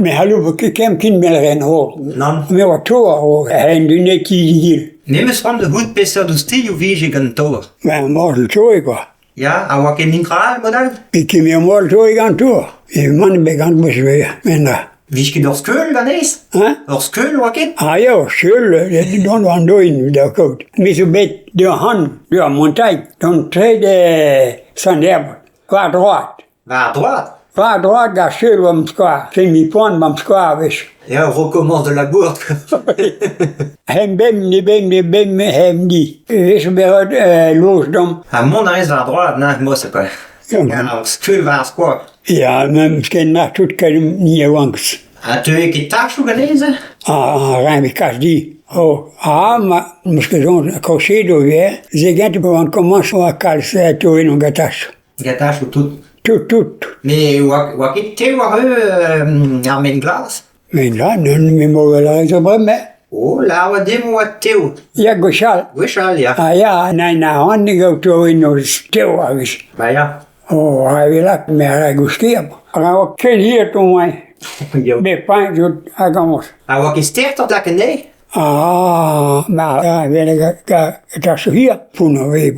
Me c'hallo ket kemm ken mell en-dro. Nann. Me oa toer o en d'un eti Me 'meus c'hoant da c'hoût peseurt oustilhoù 'vije gant toer. Ben, morzh toer kwa. Ya, a oa ket netra all mod all? E kemer morzh toer gant toer. E mann bet gant meus men Vije ket ur skeul ganez? Hein? Ur skeul oa ket? Ah ya, ur skeul, dont an doin da kaout. Me zo bet d'ur d'ur montagne, d'an trede Sant-Erb, war droad. War droad? War droad da seul 'oamp skoaz, semiñ poan 'oamp skoaz a-wech. Ya, recommence de la bourde. Hem bemp ne bemp ne bemp hem di. E vez bet loz domp. Ha mont a rez war droad, na, mosse quoi. Ya, skeul war ar skoaz. Ya, memes ken mar tout ken ni yaouank. Ha teue ket tachoù ganez? Ah, rae kas di. Oh, ah, ma, 'meus ket soñj, kaozeet ivez. Se gentañ 'oan komañs oa kalz toennoù gant Gatachoù tout. Tout, tout. Mais oa, oa ket te war eu ar maen glas? Maen glas, non, me 'mo lâret zo bremañ. Oh, là oa dimp oa tev. Ya, gwechall. Gwechall, ya. Ah ya, na na c'hoant gaout eno tev a-wech. Ba ya. Oh, a me a ra gousket. A oa ken hir to moañ. Me pañ tout a gañs. A oa ket stertoc'h lakaet anezhe? Ah, ma tachoù hir, pounner vez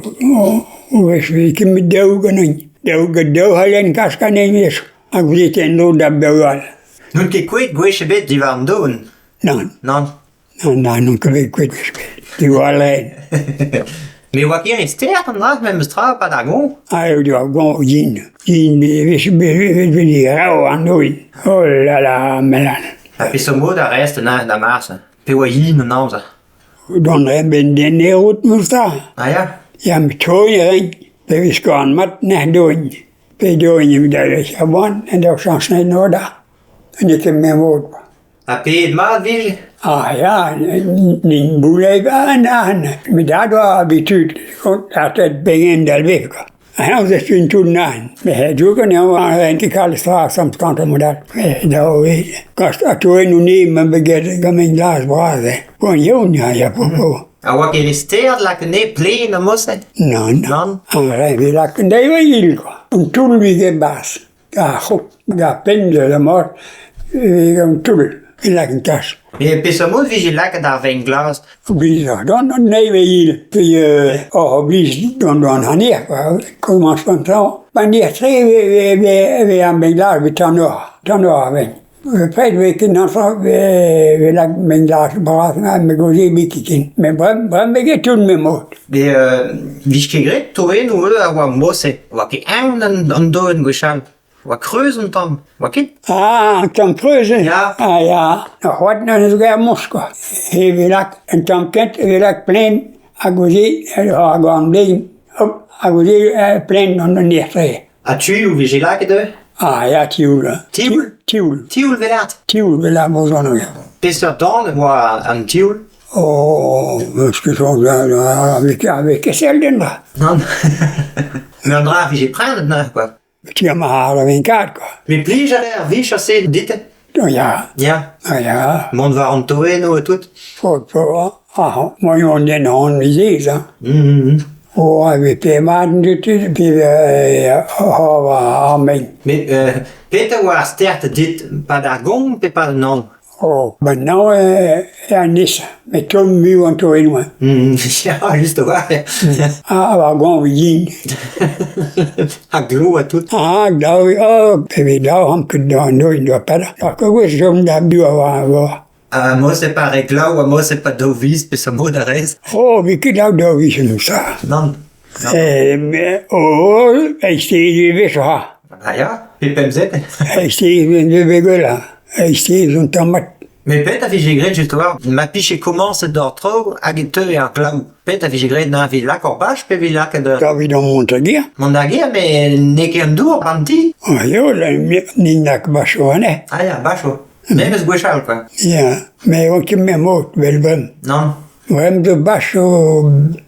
ket daou ganin. Daou gant daou c'hallen kas ganin ivez hag vez en-dro da daou all. N'on ket kouezhet gwech ebet diwar an daol? Nann. Nann. Nann, nann, n'on ket bet kouezhet gwech ebet diwar al Mais oa ket re stert an dra memes tra 'pad ar goañv? Ah eo diwar goañv yen. Yen e vez rav an daol. Oh là là, melan. Ha peseurt mod a rez da marse? Pe oa yen an amzer? Dont a benn den eo out Ah ya? Ya, met troiñ a rin. Pe vez kavan mat nec'h doin. Pe doin evit al a-boan en ur chañs ober. N'eo ket me mod. Ha paeet mat 'vije? Ah ya, n'int boulek an met dad oa abitud lakaat pegen dalvez kwa. Eñ zo un toull naon. Met zoken eo an ket kalz tra gantañ mod-all. Dav eo kas toennoù nevez ma bet graet gant mein glas bras eo. Poan yaouank ya po. A oa ket re stert lakaet anezhe plaen ar mod-se? Nann. Nann? An re vez lakaet anezhe kwa. Un toull 'vit e-barzh. Ar c'hog ar penn eus ar mor un toull e lakain kas. Met peseurt mod 'vije lakaet ar vein glas? Obliz gant an nevez pe oc'h obliz gant an aner kwa, komañs gantañ. An aer-tre e vez ar mein glas evit tannoc'h, tannoc'h ar vein. Bepred e vez ken añsav e lak mein glas bras me gaoze ebet ken. Met bremañ eo tout memor. Met 'vije ket graet toennoù eo a oa mod-se. 'Oa ket eñ an doenn gwechall. 'Oa kreuz un tamm, 'oa ket? Ah, un tamm kreuz eo? Ya. Ah ya, ur c'hoad neuze zo ar moñs kwa. E vez lak un tamm kent e vez lak plaen hag goude hag an den hop hag goude plaen gant an aer-tre. Ha tuioù 'vije lakaet ivez? Ah ya, tioul. Tioul? Tioul. Tioul 'vez lâret? Tioul 'vez lâret brezhoneg. Peseurt dan e oa an tioul? Oh, eus ket soñj avec ket sell din da. Nann. Met an dra a vije prenet neuze kwa. Ti ar marc'had a vez kad kwa. Met plij a rae ar vicher-se dit? Oh ya. Ya. Ah ya. Mont war an toennoù ha tout? Ah, moaien on den on ivez hein. Mm. Oh, e vez mat an dud pe ar mein. Met petra oa ar stert dit 'pad ar gont pe 'pad an hañv? Oh, maintenant eo an nesañ, met tomm mui an toennoù. Ya, just a-walc'h. Ah, war goañv yen. Ha glav ha tout. Ah, glav, oh, evit glav ket an noz doa pelec'h. Ar gwech chom da biv war vor. Ha mod-se pa re glav ha mod-se pa daou viz peseurt mod a rez? Oh, vez ket glav daou viz en sa. Nann. Oh, eizhteiz e vez ra. Ah ya, pe pemzek. Eizhteiz e vez gwell. Eizhteiz un tamm mat. Met pet a vije graet just war ma pije komañset d'ober traoù hag e teue ar glav. Pet a vije graet neuze evit lak ur bach pe evit lakaat ur... Evit mont da gêr. Mont da gêr, met n'eo ket an dour an ti. Ah yo, ni nak bacho anezhe. Ah ya, bacho. Memes gwechall quoi. Ya, met oa ket memes vel bremañ. Nann. Bremañ zo bacho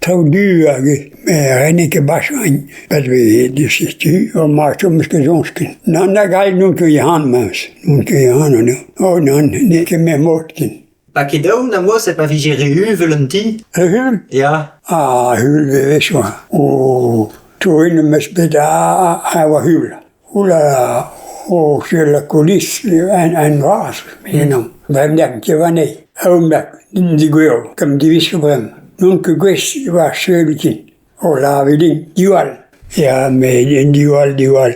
traoù du hag met n'eo ket bacho hein. Bet vez disetu, ur macho 'meus ket soñj ken. Nann hag all n'on ket e-han memes. N'on ket e-han anezho. Oh nann, n'eo ket memes ken. Pa ket aon am boa pa vije re uvel an ti. Re uvel? Ya. Ah, uvel 'vez oa. Oh, toenn 'm eus bet a oa uvel. Oula! O seul ar polis an vras eno. Bremañ ket warnezhi. Aon degouezho kamm-divizoù bremañ. N'on ket gouest war seul ken. O lâret din diwall. Ya met diwall, diwall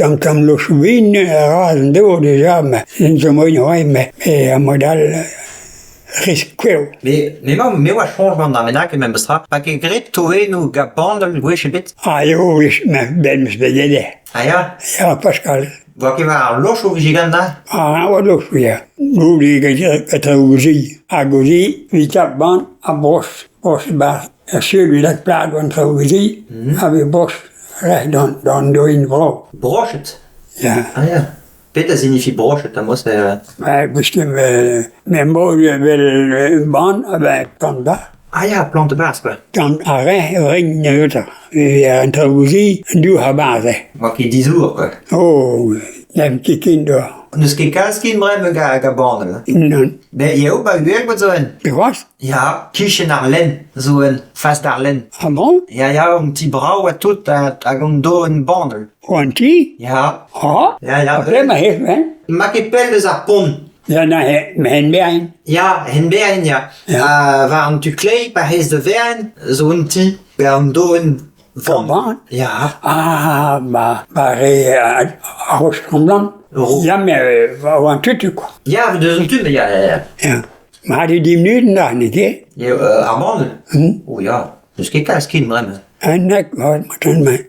un tamm lochoù-win a ra an dro dija met zo moaien met a-mod-all riskl eo. Me me 'oa soñj gant ar bennaket memes tra. 'Pa ket graet toennoù gant banal gwech ebet. Ah eo ben 'meus bet graet. Ah ya? Ya Pascal. 'Oa ket war ar lochoù 'vije gantañ? Ah war lochoù ya. Goude get hag o zi evit ar bann ha broch, broch e-barzh er seul lak plad an traoù-se a vez broch d'an doenn vrav. Brochet? Ya. Ah ya. Petra 'zinifi brochet amañ c'est... Me 'mo bann a-benn tamm da. Ah ya, plant e-barzh quoi. Gant ar re rin nebeutañ. An traoù-se, an dour a-barzh eo. 'Oa ket dizour quoi. Oh, n'aimp ket ken d'ober. N'eus ket kalz ken bremañ hag a banal. Nann. Ben eo 'ba Uhelgoad zo un. Pegoulz? Ya, kichen ar lenn zo un, fas d'ar lenn. Ah bon? Ya, ya, un ti brav ha tout hag an doenn banal. An ti? Ya. Ah? Ya, ya. Bremañ eo, hein? 'Ma ket pell eus ar pont. Ya, neuze, m'hen Ya, hen ya. Ya. War an tu kleiz, pa rez da verenn, zo un ti, an doenn Van. Ya. Ah, ba, ba re ar Roch-Tremblant. Ya, mais war an tutu quoi. Ya, deus an tu, mais ya, ya, ya. Ya. Ma ha di minuten da, ne ket? Ya, ar bann Oh ya, n'eus ket kalz ken bremañ. Un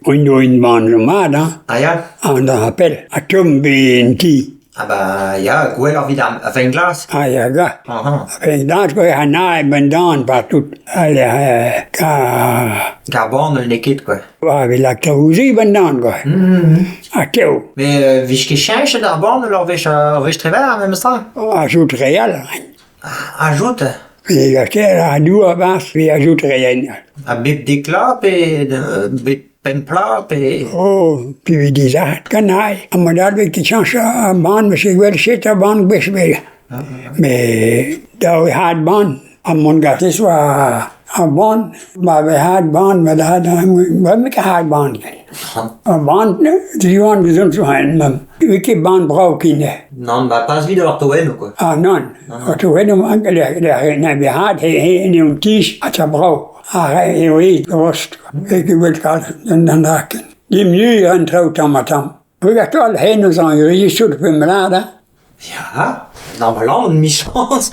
un doenn ban zo mat, hein. Ah ya? An dra pell. Ha tomm be en ti. Ah bah ya, gwelloc'h evit ar vein-glas. Ah ya, ga. Aha. Vein-glas, ha nae ben dan partout. Allez, ka... Ar bann n'eo ket quoi. War evit lakaat ouzhin ben dan quoi. Ha tev. Mais 'vije ket cheñchet ar bann ur wech ur wech trever memes tra? Ajout re all. Ajout? A dour a-barzh evit ajout re all. Ha bep dek vloaz pe bep pemp bloaz pe... Oh, piv Kanailh. Ha mod all 'vez ket chañs ar bann, 'vez gwell set ar bann gwech ebet. Met dav eo had bann ha mont ganti war ar bann. Ma vez had bann, bremañ ket had bann ken. Ar bann, diwan 'vez ket bann brav ken eo. Nann, ba pas evit ar toennoù quoi. Ah nann, an toennoù lec'h n'eo tizh ha tra brav. Ar re eo aet rost. N'eo ket gwell kalz an dra ken. Dimp-ni an traoù tamm-ha-tamm. Peogwir hennezh zo ur pemp mlad Ya, normalement 'michañs.